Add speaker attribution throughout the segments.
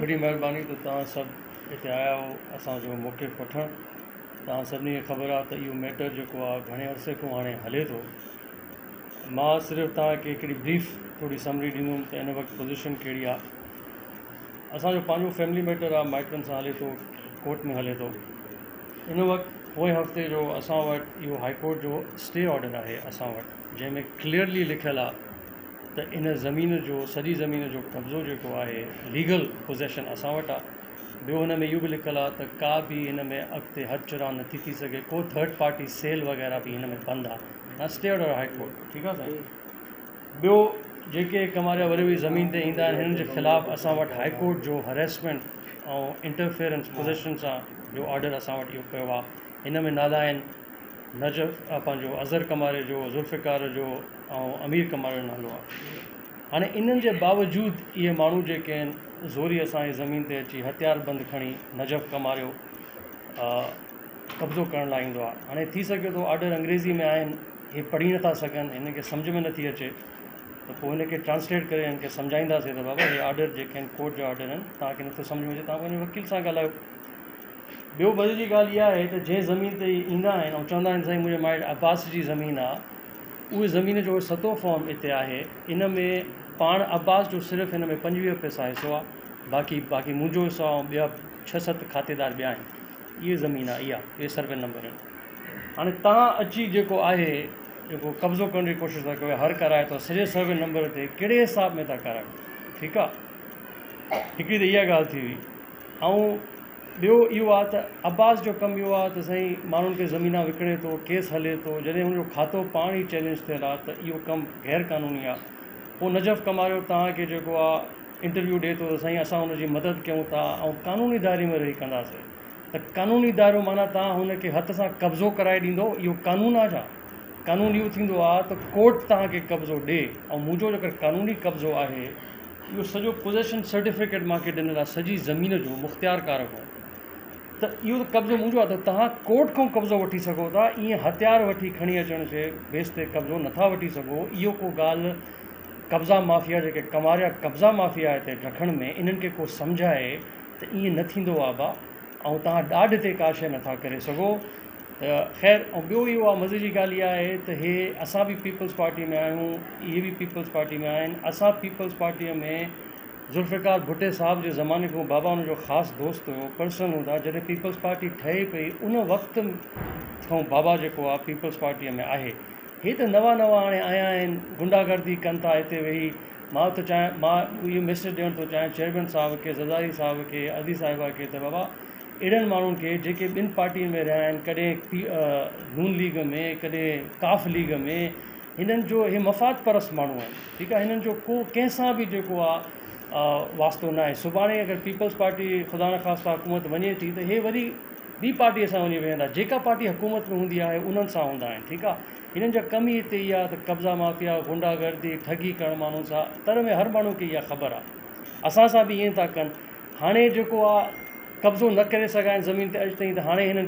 Speaker 1: وڏي مهرباني ته توهان سڀ هتي آيا آهيو اسان جو موقف وٺڻ. توهان سڀني کي خبر آهي ته اهو ميٽر جيڪو آهي گهڻي عرصي کان هاڻي هلي ٿو. مان صرف توهان کي هڪڙي بريف ٿوري سمري ڏيندم ته هن وقت پوزيشن ڪهڙي آهي. اسان جو پنهنجو فيملي ميٽر آهي، مائٽن سان هلي ٿو، ڪورٽ ۾ هلي ٿو. هن وقت پوئين هفتي جو اسان وٽ اهو هائي ڪورٽ جو اسٽي آرڊر آهي اسان وٽ، جنهن ۾ ڪليئرلي لکيل آهي ته ان زمين جو، سڄي زمين جو قبضو جيڪو آهي ليگل پوزيشن اسان وٽ آهي. ٻيو هن ۾ اهو به لکيل آهي ته ڪا به هن ۾ اڳتي حد چران نٿي ٿي سگهي، ڪو ٿرڊ پارٽي سيل وغيره به هن ۾ بند آهي. اسٽي آرڊر هائي ڪورٽ، ٺيڪ آهي سائين. ٻيو جيڪي ڪماريا وري به زمين تي ايندا آهن هنن جي خلاف اسان وٽ هائي ڪورٽ جو هريسمينٽ ۽ انٽرفيئرنس پوزيشن سان جو آرڊر اسان وٽ اهو پيو آهي. هن ۾ نالا آهن نجف پنهنجو اظهر ڪماري جو، ذوالفقار جو ۽ امير ڪماري جو نالو آهي. هاڻي انهن جي باوجود اهي ماڻهو جيڪي آهن زوري اسان جي زمين تي اچي هٿيار بند کڻي نجف ڪماريو قبضو ڪرڻ لاء ايندو آهي. هاڻي ٿي سگهي ٿو آرڊر انگريزي ۾ آهن، هي پڙهي نٿا سگهن، هنن کي سمجهه ۾ نٿي اچي ته پوء هن کي ٽرانسليٽ ڪري هنن کي سمجهائينداسين ته بابا هي آرڊر جيڪي آهن ڪورٽ جا آرڊر آهن، توهان کي نٿو سمجهه ۾ اچي توهان پنهنجي وڪيل سان ڳالهايو. ٻيو مزي جي ڳالهه اها آهي ته جنهن زمين تي هي ايندا آهن ۽ چوندا آهن سائين منهنجي مائٽ عباس جي زمين آهي، اهي زمين جو ستون فارم اتي آهي، ان ۾ پاڻ عباس جو صرف هن ۾ 25 پئسا حصو آهي، باقي باقي منهنجو حصو آهي ۽ ٻيا ڇهه ست کاتيدار ٻيا آهن. اهي زمين آهي اها، اهي سروي نمبر آهن. هاڻي توهان اچي جيڪو آهي جيڪو قبضو ڪرڻ جي ڪوشش ٿا ڪيو، هر ڪرايو ٿا سڄي سروي نمبر تي ڪهڙي حساب ۾ ٿا ڪرايو؟ ٺيڪ آهي، هڪڙي ته اها ڳالهه ٿي وئي. ۽ ٻيو اهو آهي ته عباس جو ڪم اهو آهي ته سائين ماڻهن کي زمينا وڪڻي ٿو، ڪيس هلي ٿو، جڏهن هن جو کاتو پاڻ ئي چئلينج ٿيل آهي ته اهو ڪم غير قانوني آهي. پوء نجف ڪماريو توهان کي جيڪو آهي انٽرويو ڏئي ٿو ته سائين اسان هن جي مدد ڪيون ٿا ۽ قانوني دائري ۾ رهي ڪنداسين ته قانوني دائرو معنيٰ توهان هن کي هٿ سان قبضو ڪرائي ڏيندو، اهو قانون آهي ڇا؟ قانون اهو ٿيندو آهي ته ڪورٽ توهان کي قبضو ڏئي ۽ منهنجو جيڪر قانوني قبضو آهي اهو سڄو پوزيشن سرٽيفڪيٽ مان کي ڏنل آهي سڄي زمين جو مختيار ڪار کان ته اهو ته قبضو منهنجو آهي ته توهان ڪورٽ کان قبضو وٺي سگهو ٿا، ائين هٿيار وٺي کڻي اچڻ جي بيس تي قبضو نٿا وٺي سگهو. اهو ڪو ڳالهه قبضا مافيا جيڪي ڪماريا قبضا مافيا هتي ڊکڻ ۾ انهن کي ڪو سمجهائي ته ائين نه ٿيندو آهي با ۽ توهان ڏاڍ تي ڪا شيء نٿا ڪري سگهو. ته خير ۽ ٻيو اهو آهي مزي جي ڳالهه اها آهي ته هي اسان به پيپلز پارٽي ۾ آهيون، اهي به پيپلز پارٽي ۾ آهن. اسان پيپلز پارٽيء ۾ ذوالفقار ڀٽي صاحب جي زماني کان بابا ان جو خاص دوست هيو، پرسن هوندا، جڏهن پيپلز پارٽي ٺهي پئي ان وقت کان بابا جيڪو آهي پيپلز پارٽيء ۾ آهي. هي ته نوان نوان هاڻي آيا آهن، غنڊا گردي ڪن ٿا هتي ويهي. مان ٿو چاهيان، مان اهو ميسيج ڏيڻ ٿو چاهيان چيئرمين صاحب کي، زرداري صاحب کي، ادي صاحبه کي ته بابا اهڙن ماڻهن کي جيڪي ٻن پارٽين ۾ رهيا آهن، ڪڏهن پي نون ليگ ۾ ڪڏهن ڪاف ليگ ۾، هنن جو هي مفاد پرست ماڻهو آهن، ٺيڪ آهي، هنن جو ڪو ڪنهن سان به جيڪو آهي واسطو نه آهي. سڀاڻي اگر پيپلز پارٽي خدا نخواسته حڪومت وڃي ٿي ته هي وري ٻي پارٽي سان وڃي ويهندا، جيڪا پارٽي حڪومت ۾ هوندي آهي انهن سان هوندا آهن، ٺيڪ آهي. هنن جا ڪم ئي هتي اها ته قبضا مافيا، غنڊا گردي، ٺڳي ڪرڻ ماڻهن سان، تر ۾ هر ماڻهو کي اها خبر آهي، اسان سان به ائين ٿا ڪن. هاڻي جيڪو آ قبضو نه ڪري سگهيا آهن زمين تي اڄ تائين ته هاڻي هنن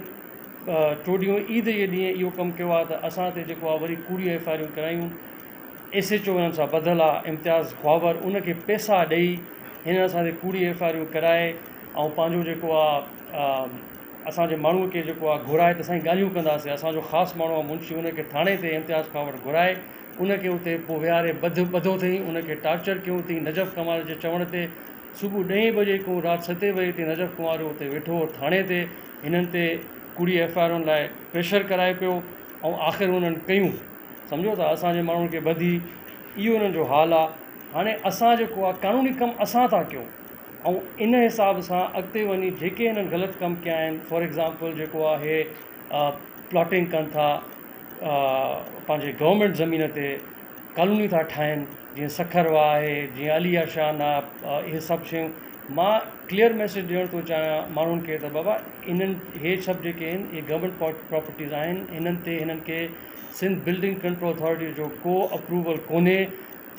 Speaker 1: ٽوڊيون عيد جي ڏينهن اهو ڪم ڪيو آ ته اسان تي جيڪو آ وري ڪوڙيون ايف I آريون ڪرايون. ايس ايچ او هنن سان ٻڌل آ امتياز خواور ان کي پئسا ڏئي هنن اسان تي ڪوڙي ايف I آريون ڪرائي ۽ پنهنجو جيڪو آ اسان جي ماڻهو کي جيڪو آ گهرائي ته سائين ڳالهيون ڪنداسين. اسان جو خاص ماڻهو آ منشي ان کي ٿاڻي تي امتياز خواور گهرائي ان کي اتي پوء ويهاري ٻڌ ٻڌو اٿئي ان کي ٽارچر ڪيو اٿئي نجف ڪمال جي چوڻ تي صبح ڏهين بجي کان رات ستين بجي تائين نجف ڪنواريو اتي ويٺو هو ٿاڻي تي هنن تي ڪوڙي ايف I آرن لاء پريشر ڪرائي پيو ۽ آخر انهن ڪيون سمجهو ٿا اسان جي ماڻهن کي ٻڌي اهو انهن جو حال آ هاڻي اسان جيڪو آ قانوني ڪم اسان ٿا ڪيون ۽ ان حساب سان اڳتي وڃي جيڪي هنن غلط ڪم ڪيا آهن فار ايگزامپل جيڪو آهي پلاٽنگ ڪن ٿا پنهنجي گورنمينٽ زمين تي ڪالوني ٿا ٺاهين جيئن سکر واهه آهي جيئن علي آشان آ اهي سڀ شيون مان ڪليئر ميسيج ڏيڻ ٿو چاهيان ماڻهن کي ته بابا انهن هي سڀ جيڪي آهن اهي گورنمينٽ پراپرٽيز آهن انهن تي هنن کي سنڌ بلڊنگ ڪنٽرول اٿارٽي جو ڪو اپروول ڪونهي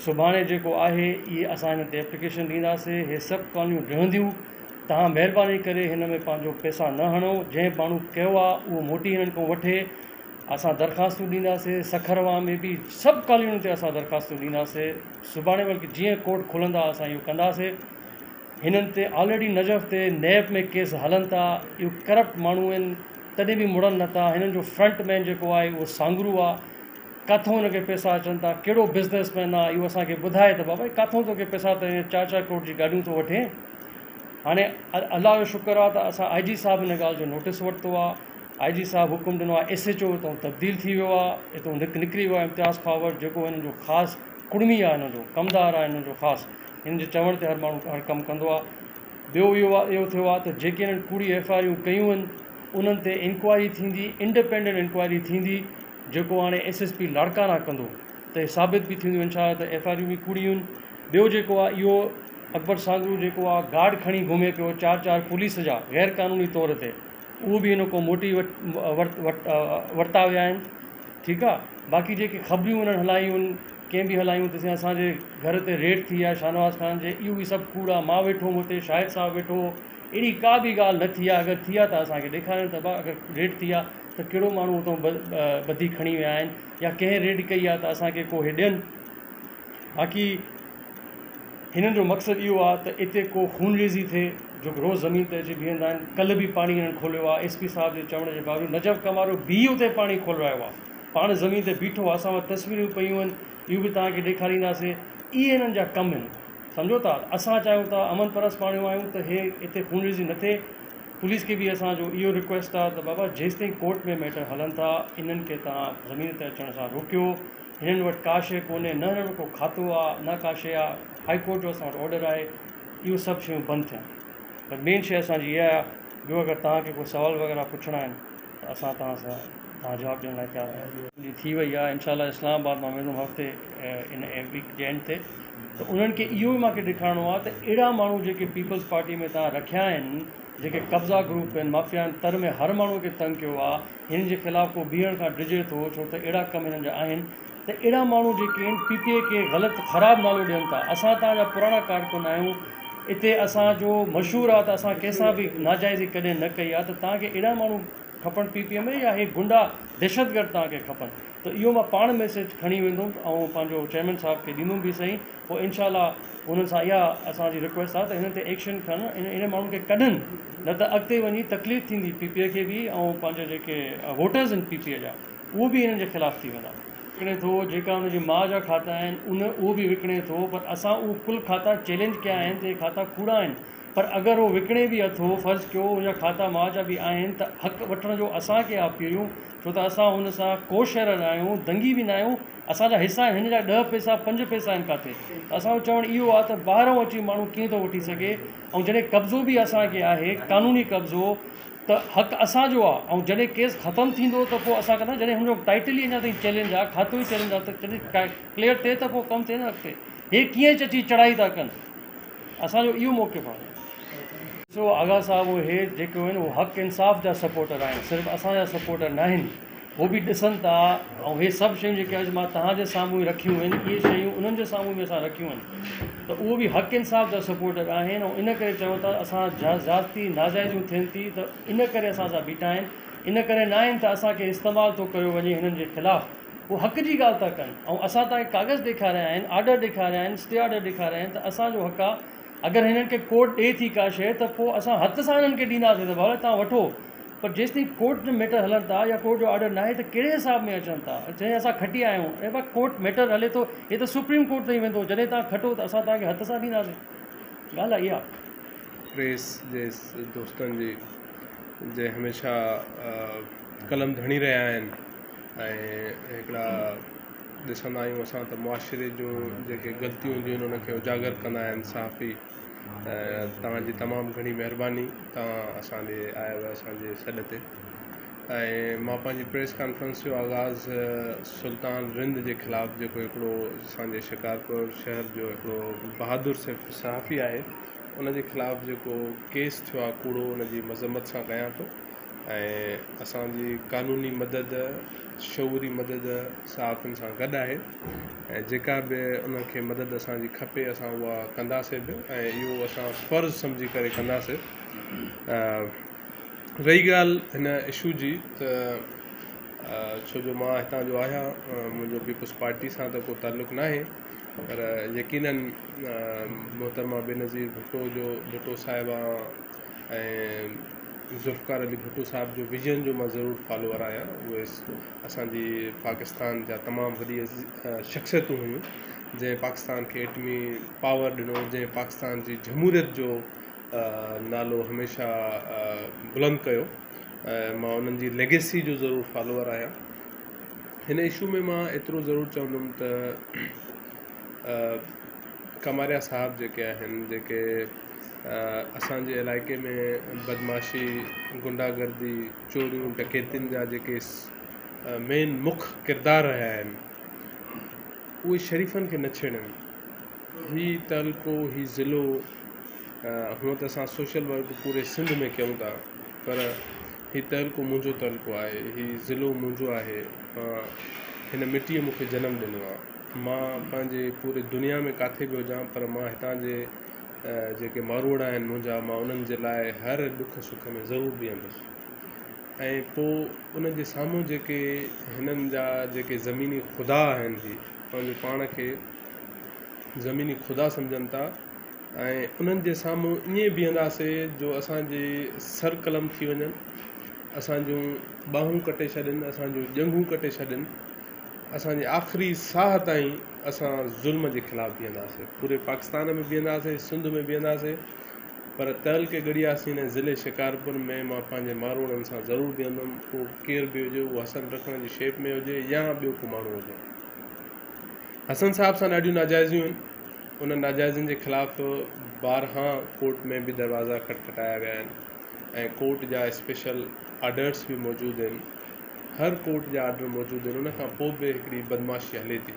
Speaker 1: سڀاڻي جيڪو آهي اهي اسان هنن تي اپليڪيشن ڏينداسي هي سڀ ڪالونيون ڊهنديون توهان مهرباني ڪري هن ۾ پنهنجو پئسا نه هڻو جنهن ماڻهو ڪيو آ اهو موٽي هنن کان وٺي اسان درخواستون ڏينداسي سکر وان ۾ به سڀ ڪالونين تي اسان درخواستون ڏينداسي سڀاڻي بلڪه جيئن ڪورٽ کلندا اسان اهو ڪنداسي. هنن تي آلريڊي نجف تي نيب ۾ ڪيس هلن ٿا، اهو ڪرپٽ ماڻهو آهن تڏهن به مڙن نٿا، هنن جو فرنٽ مين جيڪو آهي اهو سانگرو آهي، ڪاٿون هن کي پئسا اچن ٿا، ڪهڙو بزنس مين آهي اهو اسان کي ٻڌائي ته بابا ڪاٿون توکي پئسا ٿا اچن چار چار ڪروڙ جي گاڏيون ٿو وٺين. هاڻي الله جو شڪر آهي ته اسان آء جي صاحب ان ڳالهه جو نوٽيس ورتو آهي، آء جي صاحب حڪم ڏنو آهي ايس ايڇ او اتان تبديل ٿي ويو آهي، اتان نڪري ويو آهي امتياز خاور جيڪو هنن جو خاص ڪڙمي آهي هنن جو ڪمدار آهي هنن جو خاص هن جي چوڻ تي هر ماڻهو هر ڪم ڪندو آهي. ٻيو اهو اهو ٿيو آهي ته جيڪي هنن ڪوڙي ايف I آريون ڪيون آهن انهن تي انڪوائري ٿيندي، انڊيپينڊنٽ انڪوائري ٿيندي جيڪو هاڻي ايس ايس پي لاڙڪاڻا ڪندو ته ثابت به ٿينديون انشاء الله ته ايف I آريون به ڪوڙيون آهن. ٻيو جيڪو آهي اهو اڪبر سانگرو جيڪو آهي گارڊ کڻي گهمي پيو چار چار پوليس جا غير قانوني طور تي اهو به هن کان موٽي ورتا ويا آهن ٺيڪ آهي باقي جيڪي خبريون هنن هلايون آهن ڪنهن به هلايون ته سائين اسان جي گهر تي ريڊ ٿي آهي شاهنواز خان جي اهو به سڀ ڪوڙ آهي مان ويٺو هوم اتي شاهد صاحب ويٺو هو اهڙي ڪا به ڳالهه نه ٿي آهي اگر ٿي آهي ته اسان کي ڏيکارين ته ڀا اگر ريڊ ٿي آهي ته ڪهڙو ماڻهو اتان ٻڌي کڻي ويا آهن يا ڪنهن ريڊ ڪئي آهي ته اسان کي ڪو هي ڏين باقي هنن جو مقصد اهو آهي ته اتي ڪو خونريزي ٿئي جو روز زمين تي اچي بيهندا آهن ڪلهه به پاڻي هنن کوليو آهي ايس پي صاحب جي چوڻ جي باوجود نجف ڪمارو به اتي پاڻي کولرايو آهي پاڻ زمين تي بيٺو آهي اسان وٽ تصويرون پيون آهن اهو به توهان کي ڏيکارينداسين اهي هنن جا ڪم آهن سمجهو ٿا اسان چاهيون ٿا امن پرست ماڻهو آهيون ته هي اتي خونريزي نه ٿئي پوليس کي به اسان جو اهو رڪويسٽ آهي ته بابا جيستائين ڪورٽ ۾ ميٽر هلن ٿا انهن کي توهان زمين تي اچڻ سان روڪيو هنن وٽ ڪا شيء ڪونهي نه هنن وٽ ڪو کاتو آهي نه ڪا شيء آهي هائي ڪورٽ جو اسان وٽ آرڊر آهي اهو سڀ شيون بند ٿين پر مين شيء اسان جي اها آهي ٻيو اگر توهان کي ڪو سوال وغيره پڇڻا آهن ته اسان توهان سان توهان جواب ڏيڻ لاء تيار آهيون. جي ٿي وئي آهي انشاء الله اسلام آباد مان ويندم هفتي ان ويڪ جي اينڊ تي ته انهن کي اهو ئي مونکي ڏيکارڻو آهي ته اهڙا ماڻهو جيڪي پيپلز پارٽي ۾ توهان رکيا آهن جيڪي قبضا گروپ آهن مافيا آهن تر ۾ هر ماڻهو کي تنگ ڪيو آهي هنن جي خلاف ڪو بيهڻ کان ڊڄي ٿو ڇو ته اهڙا ڪم هنن جا آهن ته اهڙا ماڻهو جيڪي آهن پي پي اي کي غلط خراب نالو ڏين ٿا اسان توهان جا پراڻا ڪارڪن آهيون اتي اسان جو مشهور آهي ته اسان ڪنهن سان به ناجائزي ڪڏهن نه ڪئي آهي ته توهان کي اهڙا ماڻهو کپن پي پي اي ۾ يا هي گنڊا دهشتگرد توهان کي کپن ته اهو مان پاڻ ميسيج کڻي ويندم ۽ پنهنجو چيئرمين صاحب کي ڏيندم به سهي پوء انشاء الله انهن سان اها اسان جي رڪويسٽ آهي ته هنن تي ايڪشن کڻن ۽ انهن ماڻهن کي ڪڍن نه ته اڳتي وڃي تڪليف ٿيندي پي پي اي کي به ۽ پنهنجا جيڪي ووٽرز آهن پي پي اي جا اهو به هنن جي خلاف ٿي ويندا. وڪڻي ٿو جيڪا ان جي ماء جا کاتا آهن ان اهو به وڪڻي ٿو پر اسان اهو ڪل کاتا چئلينج ڪيا آهن ته اهي کاتا ڪوڙا آهن پر اگر اهو وڪڻي به اٿو فرض ڪيو ان جا کاتا ماء جا به آهن ته حق وٺڻ جو اسان کي آهي پهريون ڇو ته اسان هن سان ڪو شيئرر آهيون دنگي به نه آهيون اسان جا حصا آهن هن جا ڏهه پئسا پنج پئسا آهن ڪاٿي ته اسان جو چوڻ اهو آهي ته ٻاهرئون اچي ماڻهو ڪيئن ٿو وٺي سگهي ۽ جڏهن قبضو به اسان کي آهي قانوني قبضو ته حق اسان جو آهي ۽ جڏهن ڪيس ختم ٿيندو ته پوء اسان ڪندا جڏهن هن جو ٽائيٽل ئي اڃا تائين چئلينج آهي کاتو ئي چئلينج آهي ته جڏهن ڪليئر ٿئي ته پوء ڪم ٿئي نه اڳتي هي ڪيئن اچي چڙهائي ٿا ڪن اسان جو اهو موقف آهي. ڏسو آغا صاحب اهي جيڪي آهن اهي حق انصاف جا سپورٽر آهن صرف اسان جا سپورٽر ناهن هو به ڏسن ٿا ۽ هي سڀ شيون جيڪي اڄ مان توهان جي سامهون رکيون آهن اهي شيون انهن جي سامهون به اسان رکيون آهن ته اهو به حق انصاف جا سپورٽر آهن ۽ ان ڪري چون ٿا اسان زيادتي ناجائزيون ٿين ٿي ته ان ڪري اسان سان بيٺا آهن ان ڪري نه آهن ته اسان کي استعمال ٿو ڪيو وڃي هنن جي خلاف هو حق جي ڳالهه ٿا ڪن ۽ اسان توهان کي ڪاغذ ڏيکاريا آهن، آرڊر ڏيکاريا آهن، اسٽي آرڊر ڏيکاريا آهن ته اسان جو حق آهي، اگر هنن کي ڪورٽ ڏئي ٿي ڪا شيء ته پوء اسان هٿ سان هنن کي ڏينداسين ته ڀاء توهان وٺو پر جيستائين ڪورٽ جو ميٽر هلن ٿا يا ڪورٽ جو آرڊر ناهي ته ڪهڙي حساب ۾ اچن ٿا چئين اسان کٽي آيا آهيون اي ڀاء ڪورٽ ميٽر هلي ٿو هي ته سپريم ڪورٽ تائين ويندو جڏهن توهان کٽو ته اسان توهان کي هٿ سان ڏينداسين ڳالهه آهي اها.
Speaker 2: پريس جي دوستن جي جنهن هميشه قلم ڌڻي رهيا آهن ۽ هڪڙا ڏسندا آهيون اسان ته معاشري جون جيڪي غلطيون هونديون آهن ان کي اجاگر ڪندا آهن صحافي ته توهان جي تمام گهڻي مهرباني توهان اسان ڏي آيا آهيو اسان جي سڏ تي ۽ مان پنهنجي پريس ڪانفرنس جو آغاز سلطان رند جي خلاف جيڪو هڪڙو اسان جي شڪارپور شهر جو هڪڙو بهادر صحافي آهي ان جي خلاف جيڪو ڪيس ٿيو آهي ڪوڙو ان جي مذمت سان ڪيان ٿو ۽ اسان جي قانوني مدد شعوري مدد صحافين سان گڏ آهي ۽ جيڪا به انهن کي مدد اسان جي کپي اسان اها ڪنداسين به ۽ اهو اسان فرض سمجهي ڪري ڪنداسين رهي ڳالهه هن اشو جي ته ڇو جو مان هتان جو آهيان منهنجو پيپلز پارٽي سان ته ڪو تعلق ناهي پر يقينن محترمه بينظير ڀٽو جو ڀٽو صاحبه ۽ ذوالفقار علي ڀٽو صاحب جو ويزن جو مان ضرور فالوور آهيان اهي اسان جي پاڪستان جا تمام وڏي شخصيتون هيون جنهن پاڪستان کي ايٽمي پاور ڏنو جنهن پاڪستان جي جمهوريت جو نالو هميشه بلند ڪيو ۽ مان انهن جي ليگيسي جو ضرور فالوور آهيان هن اشو ۾ مان ايترو ضرور چوندم ته ڪماريا صاحب جيڪي آهن جيڪي اسان جي علائقي ۾ بدمعاشي غنڊا گردي چوريون ڊڪيتين جا جيڪي مين مک ڪردار رهيا آهن اهي شريفن کي نه ڇيڙن هي تعلقو هي ضلعو هونء ته اسان سوشل ورڪ پوري سنڌ ۾ ڪيون ٿا پر هي تعلقو منهنجو تعلقو آهي، هي ضلعو منهنجو آهي، هن مٽيء مون کي جنم ڏنو آهي. مان پنهنجي پوري دنيا ۾ ڪاٿي به هجان پر مان هتان جي جيڪي ماروئڙا آهن منهنجا مان انهن جي لاء هر ڏک سک ۾ ضرور بيهندس ۽ پوء انهن جي سامهون جيڪي هنن جا جيڪي زميني خدا آهن هي پنهنجو پاڻ کي زميني خدا سمجهن ٿا ۽ انهن جي سامهون ائين بيهنداسي جو اسان جي سر قلم ٿي وڃن اسان جون ٻانهون ڪٽي ڇڏن اسان جون ڄنگهون ڪٽي ڇڏن اسان جي آخري ساهه تائين اسان ظلم جي خلاف بيهنداسي پوري پاڪستان ۾ بيهنداسي سنڌ ۾ بيهنداسي پر تعلقي ڳڙهي ياسين ۽ ضلعي شڪارپور ۾ مان پنهنجي ماروئڙن سان ضرور بيهندم پوء ڪير به هجي اهو حسن رکڻ جي شيپ ۾ هجي يا ٻيو ڪو ماڻهو هجي حسن صاحب سان ڏاڍيون ناجائزيون آهن انهن ناجائزين جي خلاف بارها ڪورٽ ۾ به دروازا کٽکٽايا ويا آهن ۽ ڪورٽ جا اسپيشل آرڊرس به موجود آهن هر ڪورٽ جا آرڊر موجود آهن ان کان پوء به هڪڙي بدمعاشي هلي ٿي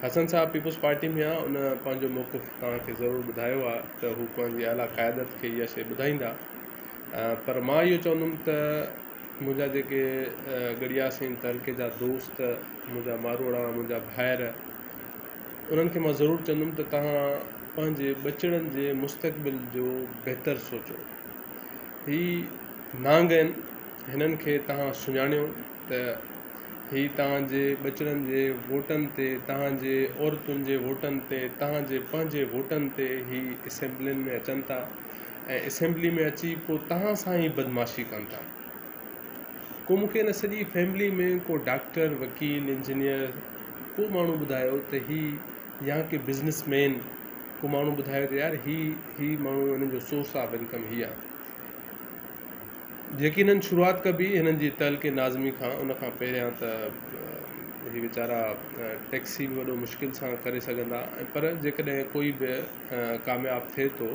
Speaker 2: حسن صاحب پيپلز پارٽي ۾ آهي ان پنهنجو موقف توهان کي ضرور ٻڌايو آهي ته هو پنهنجي اعليٰ قيادت کي اها شيء ٻڌائيندا پر مان اهو چوندم ته منهنجا جيڪي ڳڙهياسين تعلقي جا دوست منهنجا ماروئڙا منهنجا ڀائر انهن کي مان ضرور چوندم ته توهان پنهنجي ٻچڙن جي مستقبل جو بهتر سوچو هي نانگ آهن هنن کي توهان سڃاڻيو ته هي توهان جي ٻچڙن جي ووٽن تي توهان جي عورتن جي ووٽن تي توهان جي پنهنجي ووٽن تي هي اسيمبلين ۾ اچن ٿا ۽ اسيمبلي ۾ اچي پوء توهان سان ئي بدمعاشي ڪن ٿا. ڪو مون کي ان سڄي فيملي ۾ ڪو ڊاڪٽر، وڪيل، انجنيئر ڪو ماڻهو ٻڌايو ته هي يا ڪي بزنس مين ڪو ماڻهو ٻڌايو ته يار هي هي ماڻهو هنن جو سورس آف انڪم هي آهي. يقينن شروعات ڪبي هنن جي تعلقي ناظمي کان ان کان پهريان ته هي ويچارا ٽيڪسي به وڏو مشڪل سان ڪري سگهندا پر جيڪڏهن ڪوئي به ڪامياب ٿئي ٿو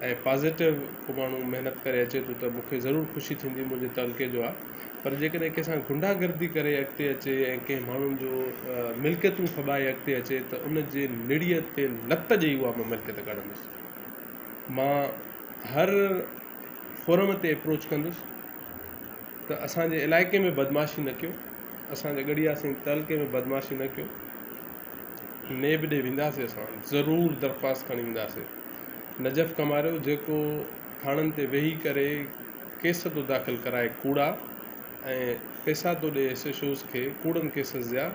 Speaker 2: ۽ پازيٽو ڪو ماڻهو محنت ڪري اچي ٿو ته مون کي ضرور خوشي ٿيندي منهنجي تعلقي جو آهي پر جيڪڏهن ڪنهن سان غنڊا گردي ڪري اڳتي اچي ۽ ڪنهن ماڻهن جو ملڪيتون ڦٻائي اڳتي اچي ته ان جي نڙيء تي لت ڏيئي اها مان ملڪيت ڪڍندس مان هر فورم تي اپروچ ڪندس ته اسان جي علائقي ۾ بدمعاشي نه ڪيو اسان جي ڳڙهي ياسين تعلقي ۾ بدمعاشي نه ڪيو نيب ڏي وينداسي اسان ضرور درخواست کڻي وينداسي نجف ڪماريو جيڪو ٿاڻن تي ويهي ڪري ڪيس ٿو داخل ڪرائي ڪوڙا ۽ پيسا ٿو ڏي ايس ايڇ اوز کي ڪوڙن ڪيسز جا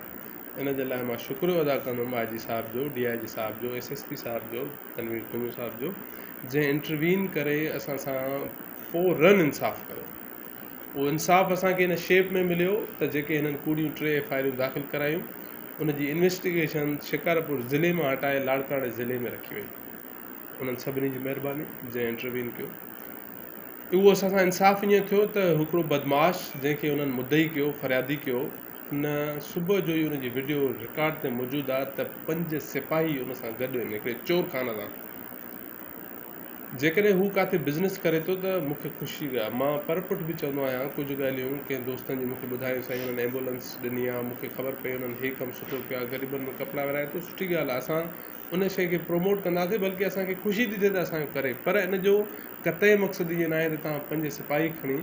Speaker 2: ان جي لاء مان شڪريو ادا ڪندم آء جي صاحب جو ڊي I جي صاحب جو ايس ايس پي صاحب جو تنوير تنيو صاحب جو جنهن انٽروين ڪري اسان سان فورن انصاف ڪيو اهو انصاف اسان کي ان شيپ ۾ مليو ته جيڪي هنن ڪوڙيون ٽي ايف I آرون داخل ڪرايون ان جي انويسٽيگيشن شڪارپور ضلعي مان هٽائي لاڙڪاڻي ضلعي ۾ رکي وئي. انهن سڀني جي مهرباني جنهن انٽروين ڪيو. اهو اسان سان انصاف ائين ٿيو ته هڪڙو بدمعاش جنهن کي انهن مدعي ڪيو، فريادي ڪيو، ان صبح جو ئي ان جي وڊيو رڪارڊ تي موجود آهي ته پنج سپاهي ان سان گڏ آهن هڪڙي چور خانه سان. جيڪڏهن هو ڪاٿي بزنس ڪري ٿو ته مون کي خوشي آهي. مان پر پٺ به چوندو آهيان ڪجهه ڳالهيون ڪنهن دوستن جي مون کي ٻڌايون سائين انهن ايمبولنس ڏني آهي مون کي خبر پئي انهن هي ڪم سٺو ڪيو آهي غريبن ۾ ڪپڙا ورهائي ٿو سٺي ڳالهه آهي اسان ان شيء کي پروموٽ ڪنداسين بلڪه اسان کي خوشي ٿي ٿئي ته اسان جو ڪري پر ان جو قطعي مقصد ائين ناهي ته توهان پنج سپاهي کڻي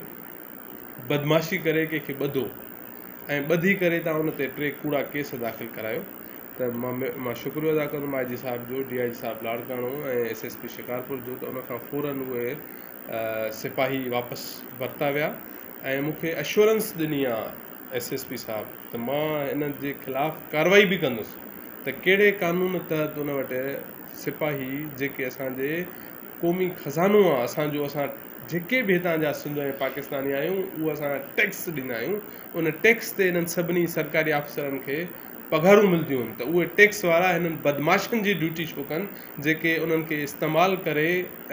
Speaker 2: بدمعاشي ڪري ڪنهن کي ٻڌو ۽ ٻڌي ڪري توهان ان تي ٽي ڪوڙا ڪيس داخل ڪرايو ته مان مان شڪريو ادا ڪندم آء جي صاحب جو ڊي I جي صاحب Larkana ۽ S S P Shikarpur جو ته ان کان فورن اهي سپاهي واپس ورتا ويا ۽ مون کي اشورنس ڏني آ ايس ايس پي صاحب ته مان ان جي خلاف ڪارروائي به ڪندس ته ڪهڙي قانون تحت ان وٽ سپاهي جيڪي اسان جي قومي خزانو آ اسان جو اسان جيڪي به هتان جا سنڌ ۽ پاڪستاني آهيون اهو اسان ٽيڪس ڏيندا آهيون ان ٽيڪس تي انهن سڀني سرڪاري آفيسرن کي پگهارون ملنديون آهن ته اهي ٽيڪس وارا هنن بدمعاشن جي ڊيوٽي ڇو ڪن جيڪي انهن کي استعمال ڪري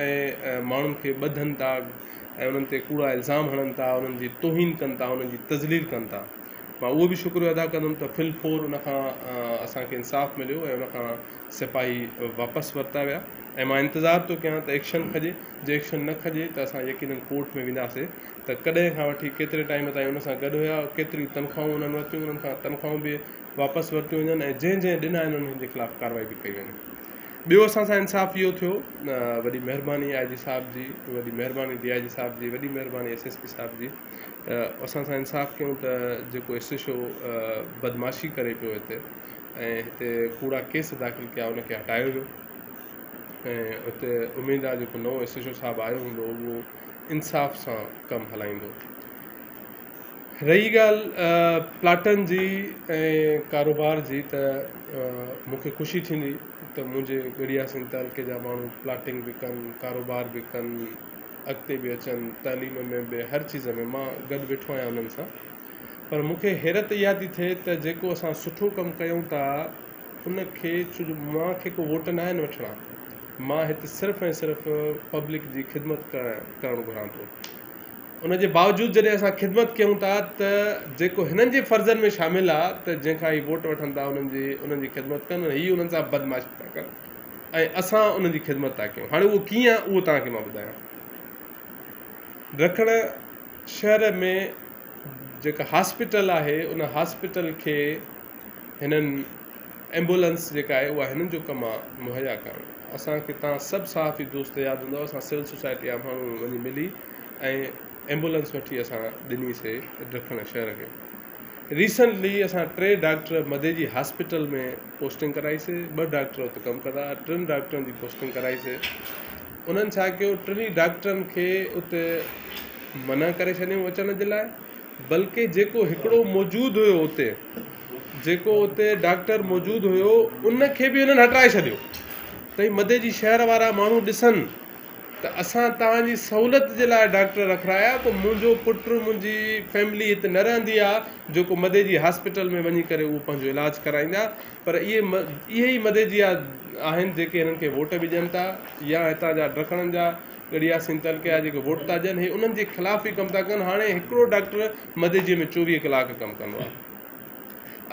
Speaker 2: ۽ ماڻهن کي ٻڌن ٿا ۽ انهن تي ڪوڙا الزام هڻن ٿا انهن جي توهين ڪن ٿا انهن جي تذليل ڪن ٿا مان اهو به شڪريو ادا ڪندم ته في الفور ان کان اسان کي انصاف مليو ۽ ان کان سپاهي واپس ورتا ويا ۽ مان انتظار ٿو ڪيان ته ايڪشن کڄي جي ايڪشن نه کڄي ته اسان يقينن ڪورٽ ۾ وينداسي ته ڪڏهن کان وٺي ڪيتري ٽائيم تائين ان سان گڏ هيا ڪيتريون تنخواهون انهن ورتيون انهن کان تنخواهون به واپس ورتيون وڃن ۽ جنهن جنهن ڏنا آهن انهن جي خلاف ڪارروائي به ڪئي وڃي ٻيو اسان سان انصاف اهو ٿيو وڏي مهرباني آء جي صاحب جي وڏي مهرباني ڊي I جي صاحب جي وڏي مهرباني ايس ايس پي صاحب جي ته اسان سان انصاف ڪيون ته جيڪو ايس ايڇ او بدمعاشي ڪري پيو هتي ۽ هتي ڪوڙا ڪيس داخل ڪيا ان کي هٽايو ويو ۽ هتي اميد آهي جيڪو نئون ايس ايڇ او صاحب آيو هوندو اهو انصاف سان ڪم هلائيندو. رهي ڳالهه پلاٽن جي ۽ ڪاروبار جي ته مون کي خوشي ٿيندي ته منهنجي ڳڙهي ياسين تعلقي جا ماڻهو پلاٽنگ به ڪن ڪاروبار به ڪن اڳتي به اچن تعليم ۾ به هر چيز ۾ مان گڏ ويٺو آهيان انهن سان پر مون کي حيرت اها ٿي ٿئي ته جيڪو اسان سٺو ڪم ڪيون ٿا ان کي ڇو جو مان کي ڪو ووٽ نه آهن وٺڻا مان هت صرف ۽ صرف پبلڪ جي خدمت ڪرڻ گهران ٿو ان جي باوجود جڏهن اسان خدمت ڪيون ٿا ته جيڪو هنن جي فرضن ۾ شامل آهي ته جنهن کان هي ووٽ وٺن ٿا انهن جي انهن جي خدمت ڪن هي انهن سان بدمعاشي ٿا ڪن ۽ اسان انهن جي خدمت ٿا ڪيون هاڻي اهو ڪيئن آهي اهو توهان کي مان ٻڌايان ڊکڻ شهر ۾ جيڪا هاسپيٽل آهي ان هاسپيٽل کي هنن ايمبولنس جيڪا آهي اها هنن جو ڪم آهي مهيا ڪرڻ اسانکي توهان سڀ صحافي دوست ياد هوندو اسان سول سوسائٽي جا ماڻهو وڃي ملي ۽ ايمبولنس وٺي اسان ڏنيسي ڊکڻ شهر کي ريسنٽلي اسان ٽي ڊاڪٽر مديجي هاسپيٽل ۾ پوسٽنگ ڪرائي سي ٻه ڊاڪٽر اتي ڪم ڪندا هئا ٽن ڊاڪٽرن جي پوسٽنگ ڪرائي سي انهن ڇا ڪيو ٽنهي ڊاڪٽرن کي اتي منع ڪري ڇڏيائون اچڻ جي لاء بلڪه جيڪو هڪڙو موجود هيو اتي جيڪو اتي ڊاڪٽر موجود هيو ان کي به انهن هٽائي ڇڏيو ته هي مديجي شهر وارا ماڻهو ڏسن ته اسان توهان جي سهولت جي لاء ڊاڪٽر رکرايا پوء منهنجو پٽ منهنجي فيملي هت نه رهندي آ جيڪو مديجي هاسپيٽل ۾ وڃي ڪري اهو پنهنجو علاج ڪرائيندا پر اهي اهي ئي مديجي آهن جيڪي هنن کي ووٽ به ڏين ٿا يا هتان جا ڊکڻن جا ڳڙهي ياسين تعلقي جا جيڪي ووٽ ٿا ڏين هي انهن جي خلاف ئي ڪم ٿا ڪن هاڻي هڪڙو ڊاڪٽر مديجي ۾ 24 ڪلاڪ ڪم ڪندو آ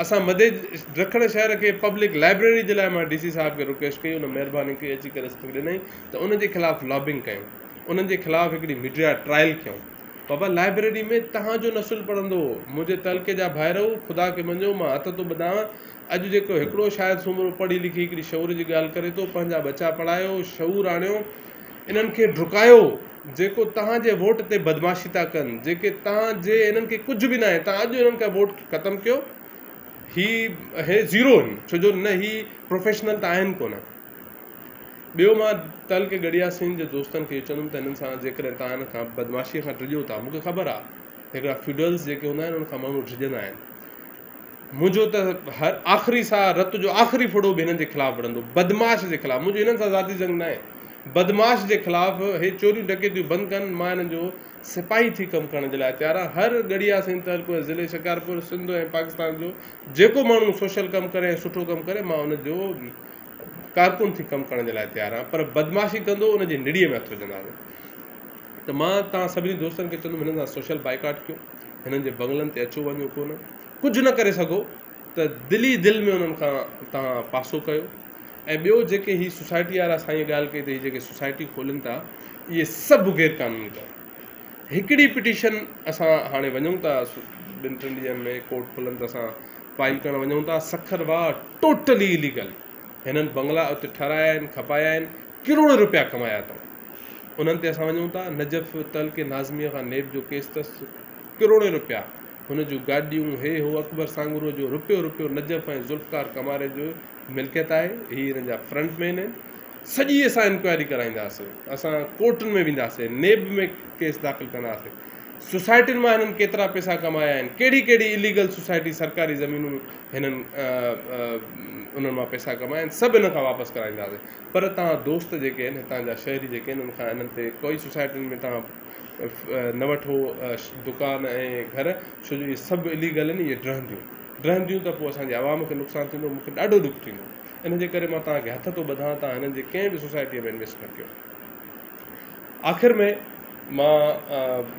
Speaker 2: اسان مدي ڊکڻ شهر کي پبلڪ لائبريري جي لاء مان ڊي سي صاحب کي رڪويسٽ ڪئي ان مهرباني ڪئي اچي ڪري اسان کي ڏنائين ته ان جي خلاف لابنگ ڪيون انهن جي خلاف هڪڙي ميڊيا ٽرائل ڪيون بابا لائبريري ۾ تهان جو نسل پڙهندو منهنجي تعلقي جا ڀائرو خدا کي مڃو مان هٿ ٿو ٻڌان اڄ جيڪو هڪڙو شايد سومرو پڙهي لکي هڪڙي شعور جي ڳالهه ڪري ٿو پنهنجا ٻچا پڙهايو شعور آڻيو انهن کي ڊڪايو جيڪو توهان جي ووٽ تي بدمعاشي ٿا ڪن جيڪي توهان جي انهن کي ڪجهه به ناهي توهان اڄ انهن کان ووٽ ختم ڪيو هي هي زيرو آهن ڇو جو نه هي پروفيشنل ته آهن ڪونه ٻيو مان تعلقي ڳڙهياسين جي دوستن کي اهو چوندم ته هنن سان جيڪڏهن توهان هن کان بدمعاشي کان ڊڄو ٿا مونکي خبر آهي هڪڙا فيوڊلز جيڪي هوندا آهن انهن کان ماڻهو ڊڄندا آهن منهنجو ته هر آخري ساهه رت جو آخري ڦڙو به هنن جي خلاف وڙهندو بدمعاش جي خلاف منهنجو هنن سان ذاتي جنگ ناهي بدمعاش جي خلاف هي چوريون ڊڪيتيون بند ڪن مان هنن جو سپاهي ٿي ڪم ڪرڻ جي لاء تيار آهيان هر ڳڙهي ياسين تعلقو ۽ ضلعي شڪارپور سنڌ ۽ پاڪستان جو جيڪو ماڻهو سوشل ڪم ڪري ۽ سٺو ڪم ڪري مان ان جو ڪارڪن ٿي ڪم ڪرڻ جي لاء تيار آهيان پر بدمعاشي ڪندو ان جي نڙيء ۾ هٿ وجهنداسين ته مان توهان سڀني دوستن کي چوندم هنن سان سوشل بائيڪاٽ ڪيو هنن جي بنگلن تي اچو وڃو ڪونه ڪجهه نه ڪري سگهو ته دل ئي دل ۾ انهن کان توهان پاسو ڪيو ۽ ٻيو جيڪي هي سوسائٽي وارا سائين ڳالهه ڪئي ته هي جيڪي سوسائٽي کولن ٿا اهي سڀ غير قانوني اٿو هڪڙي پٽيشن اسان هاڻي وڃون ٿا ٻن ٽن ڏينهن ۾ ڪورٽ کلن ته اسان فائل ڪرڻ وڃون ٿا سکر واهه ٽوٽلي اليگل هنن بنگلا اتي ٺهرايا آهن کپايا آهن ڪروڙين روپيا ڪمايا اٿئون انهن تي اسان وڃون ٿا نجف تعلقي ناظميء کان نيب جو ڪيس اٿس ڪروڙين روپيا هن جون گاڏيون هي هو اڪبر سانگهڙو جو روپيو روپيو نجف ۽ ذوالفقار ڪماري جو ملڪيت آهي هي هنن جا فرنٽ مين آهن سڄي اسان انڪوائري ڪرائينداسين اسان ڪورٽن ۾ وينداسين نيب ۾ ڪيس داخل ڪنداسين. سوسائٽين مان هنن ڪيترا پئسا ڪمايا آهن، ڪهڙي ڪهڙي اليگل سوسائٽي سرڪاري زمينون هنن انهن مان پئسا ڪمايا آهن سڀ هن کان واپس ڪرائينداسين پر توهان دوست جيڪي آهن هتان جا شهري جيڪي آهن انهن کان انهن تي ڪوئي سوسائٽين ۾ توهان نه وٺو دڪان ۽ گهر ڇو جو اهي سڀ اليگل آهن اهي ڊهنديون ڊهنديون ته پوء اسان جي عوام کي نقصان ٿيندو مون کي ڏاڍو ڏک ٿيندو ان جي ڪري مان توهان کي هٿ ٿو ٻڌان توهان هنن جي ڪنهن به سوسائٽيء ۾ انويسٽ نه ڪيو آخر ۾ مان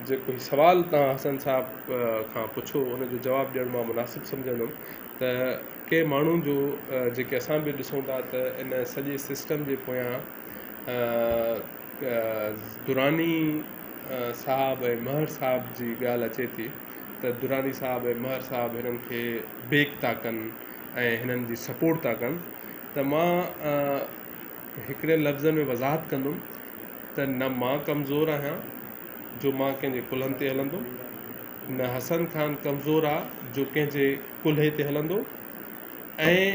Speaker 2: جيڪو هي سوال توهان حسن صاحب کان پڇيو ان جو جواب ڏيڻ مان مناسب سمجهندم ته ڪي ماڻهو جو جيڪي اسان به ڏسون ٿا ته ان سڄي سسٽم جي پويان دراني صاحب ۽ مهر صاحب جي ڳالهه اچي ٿي ته دراني صاحب ۽ مهر صاحب هنن کي بيڪ ٿا ڪن ۽ هنن جي سپورٽ ٿا ڪن ته مان هڪڙي لفظ ۾ وضاحت ڪندم ته نه مان ڪمزور آهيان جو مان ڪنهن جي ڪلهن تي هلندم نه حسن خان ڪمزور آ جو ڪنهن جي ڪلهي تي هلندو ۽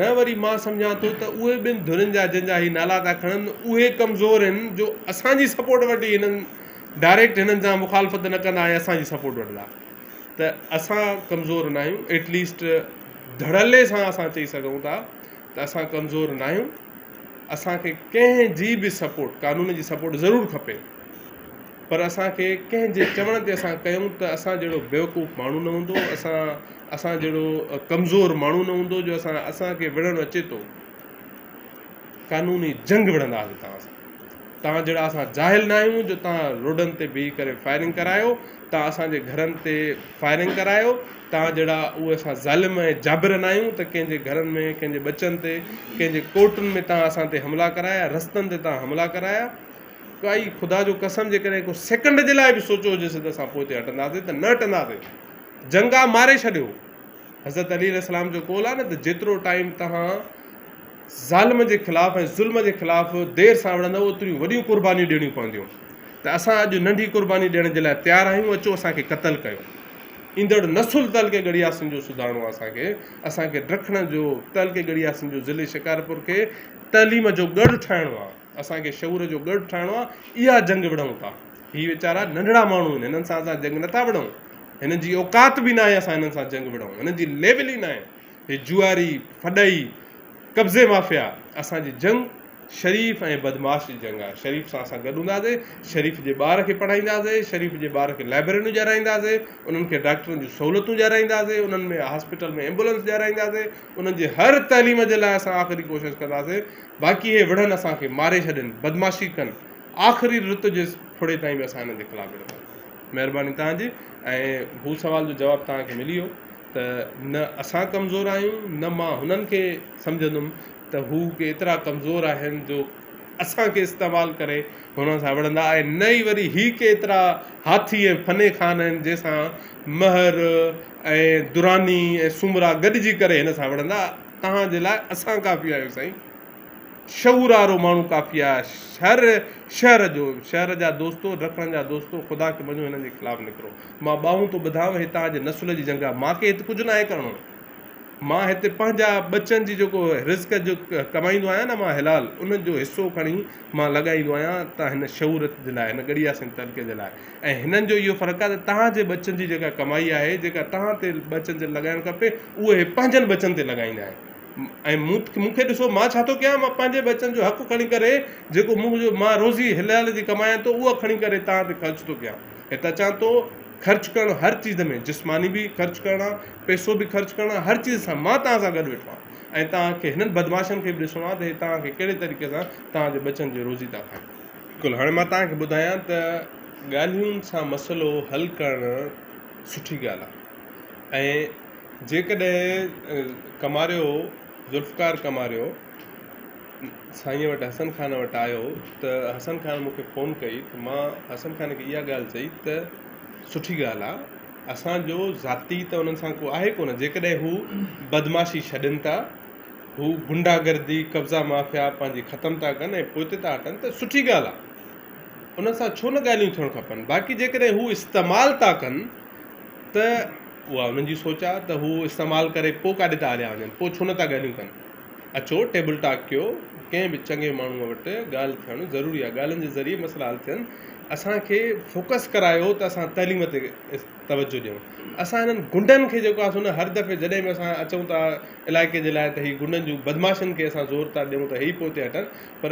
Speaker 2: نه وري مان سمجهان ٿو ته اهي ٻن ڌرين جا جن جا هي نالا ٿا کڻن اهي ڪمزور آهن جو اسان جي سپورٽ وٺي هنن ڊائريڪٽ هنن سان مخالفت نه ڪندا ۽ اسان جي سپورٽ وٺندا ته اسان ڪمزور نه آهيون ايٽ ليسٽ ڌڙلي سان اسان چئي سگهون ٿا ته اسان ڪمزور نه آهيون اسان کي ڪنهن جي به سپورٽ قانون جي سپورٽ ضرور کپي پر اسان کي ڪنهن جي چوڻ تي اسان ڪيون ته اسان جهڙو بيوقوف ماڻهو نه هوندو اسان اسان جهڙو ڪمزور ماڻهو نه هوندو جو اسان اسان کي وڙهڻ اچي ٿو قانوني جنگ وڙهنداسين توهان سان توهان جهڙا اسان جاهل نه آهيون جو توهان روڊن تي بيهي ڪري فائرنگ ڪرايو توهان اسان جي گهرن تي فائرنگ ڪرايو توهان جهڙا اهي اسان ظالم ۽ جابر نه آهيون ته ڪنهن جي گهرن ۾ ڪنهن جي ٻچن تي ڪنهن جي ڪورٽن ۾ توهان اسان تي حملا ڪرايا رستن تي توهان حملا ڪرايا ڪائي خدا جو قسم جيڪڏهن ڪو سيڪنڊ جي لاء به سوچيو هجيس ته اسان پوئتي هٽنداسين ته نه هٽنداسين جنگ آ ماري ڇڏيو حضرت علي عليه السلام جو قول آهي نه ته جيترو ٽائيم توهان ظالم جي خلاف ۽ ظلم جي خلاف دير سان وڙهندؤ اوتريون وڏيون قربانيون ڏيڻيون پونديون ته اسان اڄ ننڍي قرباني ڏيڻ جي لاء تيار آهيون اچو اسان کي قتل ڪيو ايندڙ نسل تعلقي ڳڙهياسين جو سڌارڻو آهي اسان کي اسان کي ڊکڻ جو تعلقي ڳڙهياسين جو ضلعي شڪارپور کي تعليم جو ڳڙهه ٺاهڻو آهي اسان کي شعور جو ڳڙهه ٺاهڻو آهي اها جنگ وڙهون ٿا هي ويچارا ننڍڙا ماڻهو آهن هنن سان اسان جنگ نٿا وڙهون هنن جي اوقات به ناهي اسان هنن سان جنگ وڙهون هنن جي ليول ئي ناهي هي جواري ڦڏئي قبضي مافيا اسان جي جنگ شريف ۽ بدمعاش جي جنگ آهي شريف سان اسان گڏ هونداسين شريف جي ٻار کي پڙهائينداسين شريف جي ٻار کي لائبريريون ڏيارائينداسين انهن کي ڊاڪٽرن جون سهولتون ڏيارائينداسين انهن ۾ هاسپيٽل ۾ ايمبولنس ڏيارائينداسين انهن جي هر تعليم جي لاء اسان آخري ڪوشش ڪنداسين باقي هي وڙهن اسان کي ماري ڇڏين بدمعاشي ڪن آخري رت جي ڦڙي تائين به اسان هنن جي خلاف وڙهنداسين مهرباني توهان جي ۽ هو سوال جو جواب توهان کي ملي ويو ته نه اسان ڪمزور آهيون نه مان هنن کي سمجهندم ته هو ڪي ايترا ڪمزور آهن جو اسان کي استعمال ڪري هنن سان وڙهندا ۽ نه ئي وري هي ڪي ايترا هاٿي ۽ فني خان آهن جنهن سان مهر ۽ دراني ۽ سومرا گڏجي ڪري هن سان وڙهندا توهان جي لاء اسان ڪافي آهيون سائين شعور وارو ماڻهو ڪافي آهي هر شهر جو شهر جا دوستو رکڻ جا دوستو خدا کي مڃو هنن جي خلاف نڪرو مان ٻانهون ٿو ٻڌانو هي توهان جي نسل جي جنگ آهي مان کي هت ڪجهه ناهي ڪرڻو مان هتي پنهنجا ٻچن جي جيڪو رزق جو ڪمائيندو آهيان نه مان حلال ان جو حصو کڻي مان لڳائيندو آهيان ته هن شعور جي لاء هن ڳڙهي ياسين تعلقي جي لاء ۽ هنن جو اهو فرق آهي ته توهان جي ٻچن جي جيڪا ڪمائي آهي جيڪا توهان تي ٻچن تي لڳائڻ کپي اهي پنهنجن ٻچن تي لڳائيندا آهن ۽ مون مون کي ڏسو مان ڇا ٿو ڪيان مان پنهنجي ٻچن جو حق کڻي ڪري جيڪو منهنجو مان روزي حلال جي ڪمايان ٿو اها کڻي ڪري توهان تي خرچ ٿو ڪيان هت اچان ٿو خرچ ڪرڻ هر چيز ۾ جسماني به خرچ ڪرڻ آ پئسو به خرچ ڪرڻ آ هر چيز سان مان توهان سان گڏ ويٺو آهيان ۽ توهان کي هنن بدمعاشن کي به ڏسڻو آ ته هي توهان کي ڪهڙي طريقي سان توهان جي ٻچن جي روزي ٿا کائن. بلڪل هاڻي مان توهان کي ٻڌايان ته ڳالهين سان مسئلو حل ڪرڻ سٺي ڳالهه آ ۽ جيڪڏهن ڪماريو، ذوالفقار ڪماريو، سائينء وٽ حسن خان وٽ آيو ته حسن خان مون کي فون ڪئي ته مان حسن خان کي اها ڳالهه چئي ته سٺي ڳالهه آ اسان جو ذاتي ته انهن سان ڪو آهي ڪونه جيڪڏهن هو بدمعاشي ڇڏين ٿا هو غنڊا گردي قبضا مافيا پنهنجي ختم ٿا ڪن ۽ پوئتي ٿا هٽن ته سٺي ڳالهه آ انهن سان ڇو نه ڳالهيون ٿيڻ کپن باقي جيڪڏهن هو استعمال ٿا ڪن ته اها انهن جي سوچ آهي ته هو استعمال ڪري پوء ڪاڏي ٿا هليا وڃن پوء ڇو نٿا ڳالهيون ڪن اچو ٽيبل ٽاڪ ڪيو ڪنهن به چڱي ماڻهوء وٽ ڳالهه ٿيڻ ضروري آهي ڳالهين جي ذريعي مسئلا حل ٿين اسان کي فوڪس ڪرايو ته اسان تعليم تي توجه ڏيون اسان هنن غنڊن کي جيڪو آهي سو نه هر دفعي جڏهن به اسان اچون ٿا علائقي جي لاء ته هي غنڊن جون بدمعاشن کي اسان زور ٿا ڏيون ته هي پوئتي هٽن پر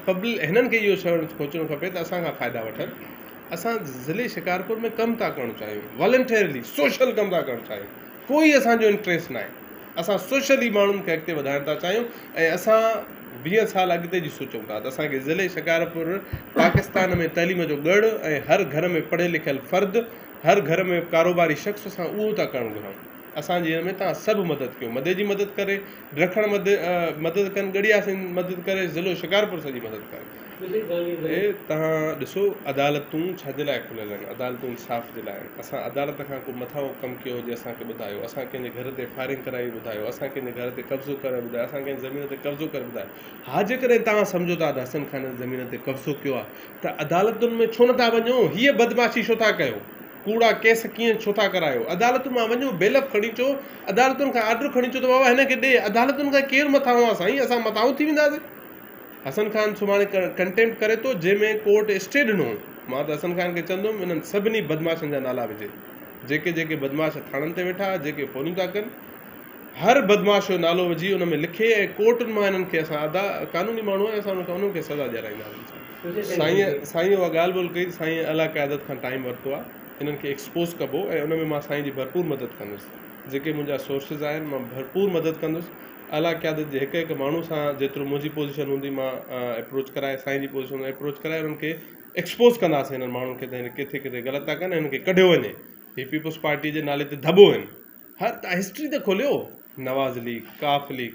Speaker 2: پبل هنن کي اهو سوچڻ کپي ته اسان کان فائدا وٺن اسان ضلعي شڪارپور ۾ ڪم ٿا ڪرڻ چاهيون والنٽيرلي سوشل ڪم ٿا ڪرڻ چاهيون ڪوئي اسان جو انٽريسٽ ناهي اسان سوشلي ماڻهن کي اڳتي وڌائڻ ٿا چاهيون ۽ اسان 20 سال اڳتي جي سوچون ٿا ته اسان کي ضلعي شڪارپور پاڪستان ۾ تعليم جو ڳڙهه ۽ هر گهر ۾ پڙهيل لکيل فرد هر گهر ۾ ڪاروباري شخص اسان اهو ٿا ڪرڻ گهرون اسان جي ان ۾ توهان سڀ مدد ڪيو مدي جي مدد ڪري ڊکڻ مد مدد ڪن ڳڙهياسين مدد ڪري ضلعو شڪارپور سڄي مدد ڪري. اي توهان ڏسو عدالتون ڇا جي لاء کليل آهن عدالتون انصاف جي لاء آهن اسان عدالت کان ڪو مٿانهون ڪم ڪيو هجي اسان کي ٻڌايو اسان ڪنهن جي گهر تي فائرنگ ڪرائي ٻڌايو اسان ڪنهن جي گهر تي قبضو ڪرائي ٻڌايو اسان ڪنهن جي زمين تي قبضو ڪري ٻڌايو ها جيڪڏهن توهان سمجهو ٿا ته حسن خان زمين تي قبضو ڪيو آهي ته عدالتن ۾ ڇو نٿا وڃو هيء بدمعاشي ڇو ٿا ڪيو ڪوڙا ڪيس ڪيئن ڇو ٿا ڪرايو عدالتن مان وڃو بيلف کڻي اچو عدالتن کان آرڊر کڻي اچو ته بابا هن کي ڏي عدالتن کان ڪير مٿانهون آهي سائين اسان مٿانهون ٿي وينداسين حسن خان سڀاڻي ڪنٽيمپٽ ڪري ٿو جنهن ۾ ڪورٽ اسٽي ڏنو مان ته حسن خان کي چوندم انهن سڀني بدمعاشن جا نالا وجهي جيڪي جيڪي بدمعاش ٿاڻن تي ويٺا جيڪي فونيون ٿا ڪن هر بدمعاش جو نالو وجهي ان ۾ لکي ۽ ڪورٽن مان انهن کي اسان ادا قانوني ماڻهو آهيون اسان انهن کي سزا ڏيارائينداسين سائين سائين اها ڳالهه ٻولهه ڪئي ته سائين اعليٰ قيادت کان ٽائيم ورتو آهي انهن کي ايڪسپوز ڪبو ۽ ان ۾ مان سائين جي ڀرپور مدد ڪندس جيڪي منهنجا سورسز آهن مان ڀرپور مدد ڪندس اعليٰ قيادت جي هڪ هڪ ماڻهو سان جيترو منهنجي پوزيشن هوندي مان اپروچ ڪرائي سائين جي پوزيشن اپروچ ڪرائي انهن کي ايڪسپوز ڪنداسين انهن ماڻهن کي ته هن ڪٿي ڪٿي غلط ٿا ڪن هنن کي ڪڍيو وڃي هي پيپلز پارٽي جي نالي تي ڌٻو آهن هر تان هسٽري ته کوليو نواز ليگ ڪاف ليگ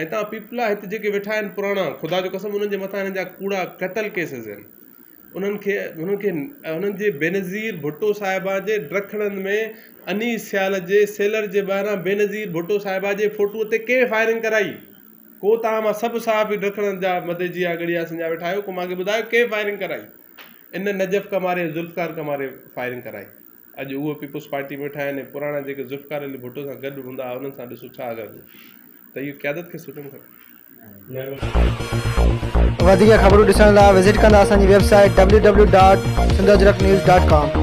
Speaker 2: ۽ تان پيپلا هت جيڪي ويٺا آهن پراڻا خدا جو قسم انهن جي مٿان هنن جا ڪوڙا قتل ڪيسز آهن انهن کي انهن کي انهن جي بينظير ڀٽو صاحبه جي ڊکڻن ۾ انيس سيال جي سيلر جي ٻاهران بينظير ڀٽو صاحبه جي فوٽو تي ڪنهن فائرنگ ڪرائي ڪو تان مان سڀ صحافي ڊکڻن جا مدي جي آگڙي ياسين جا ويٺا آهيو ڪو مان کي ٻڌايو ڪنهن فائرنگ ڪرائي ان نجف ڪماري ذوالفقار ڪماري فائرنگ ڪرائي اڄ اهي پيپلز پارٽي ۾ ويٺا آهن ۽ پراڻا جيڪي ذوالفقار علي ڀٽو سان گڏ هوندا هئا انهن سان ڏسو ڇا حال ٿيو ته اهو قيادت کي سوچڻ کپي.
Speaker 3: وڌيڪ خبرون ڏسڻ لاء وزٽ ڪندا اسان جي web site www.sindhajraknews.com.